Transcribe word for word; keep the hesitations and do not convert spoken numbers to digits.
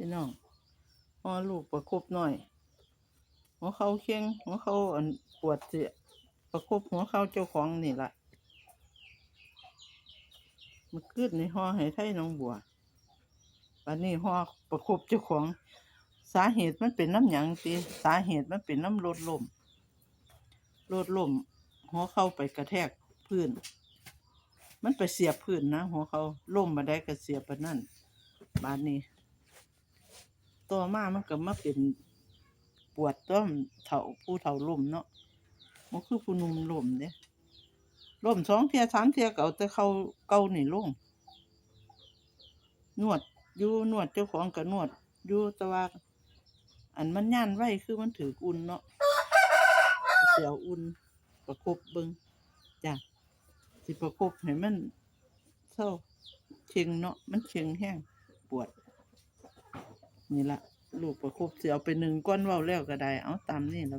พี่น้อง ห่อลูกประคบน้อย หัวเข่าเข่ง หัวเข่าอันปวดสิประคบหัวเข่าเจ้าของนี่ล่ะ มื้อคืนนี่ห่อให้ไทหนองบัว บัดนี้ห่อประคบเจ้าของ สาเหตุมันเป็นนำหยังติ สาเหตุมันเป็นนำรถล้ม รถล้ม หัวเข่าไปกระแทกพื้น มันไปเสียบพื้นนะ หัวเข่าล้มบาดใดก็เสียบปานนั้น บาดนี้ ต่อมามันก็มาเป็นปวดตอนเฒ่า ผู้เฒ่าล้มเนาะ บ่คือผู้หนุ่มล้มเด้ ล้มสองเทื่อสามเทื่อก็เอาแต่เข่าเก่านี่ลง นวดอยู่ นวดเจ้าของก็นวดอยู่ แต่ว่า อันมันย้านไวคือมันถืกอุ่นเนาะ สิเอาอุ่นประคบเบิ่งจ้ะ สิประคบให้มันเซาเข่งเนาะ มันเข่งแฮง ปวด นี่ละ ลูกประคบสิเอาไปนึ่งก่อน เว้าแล้วก็ได้ เอาตามนี่ล่ะ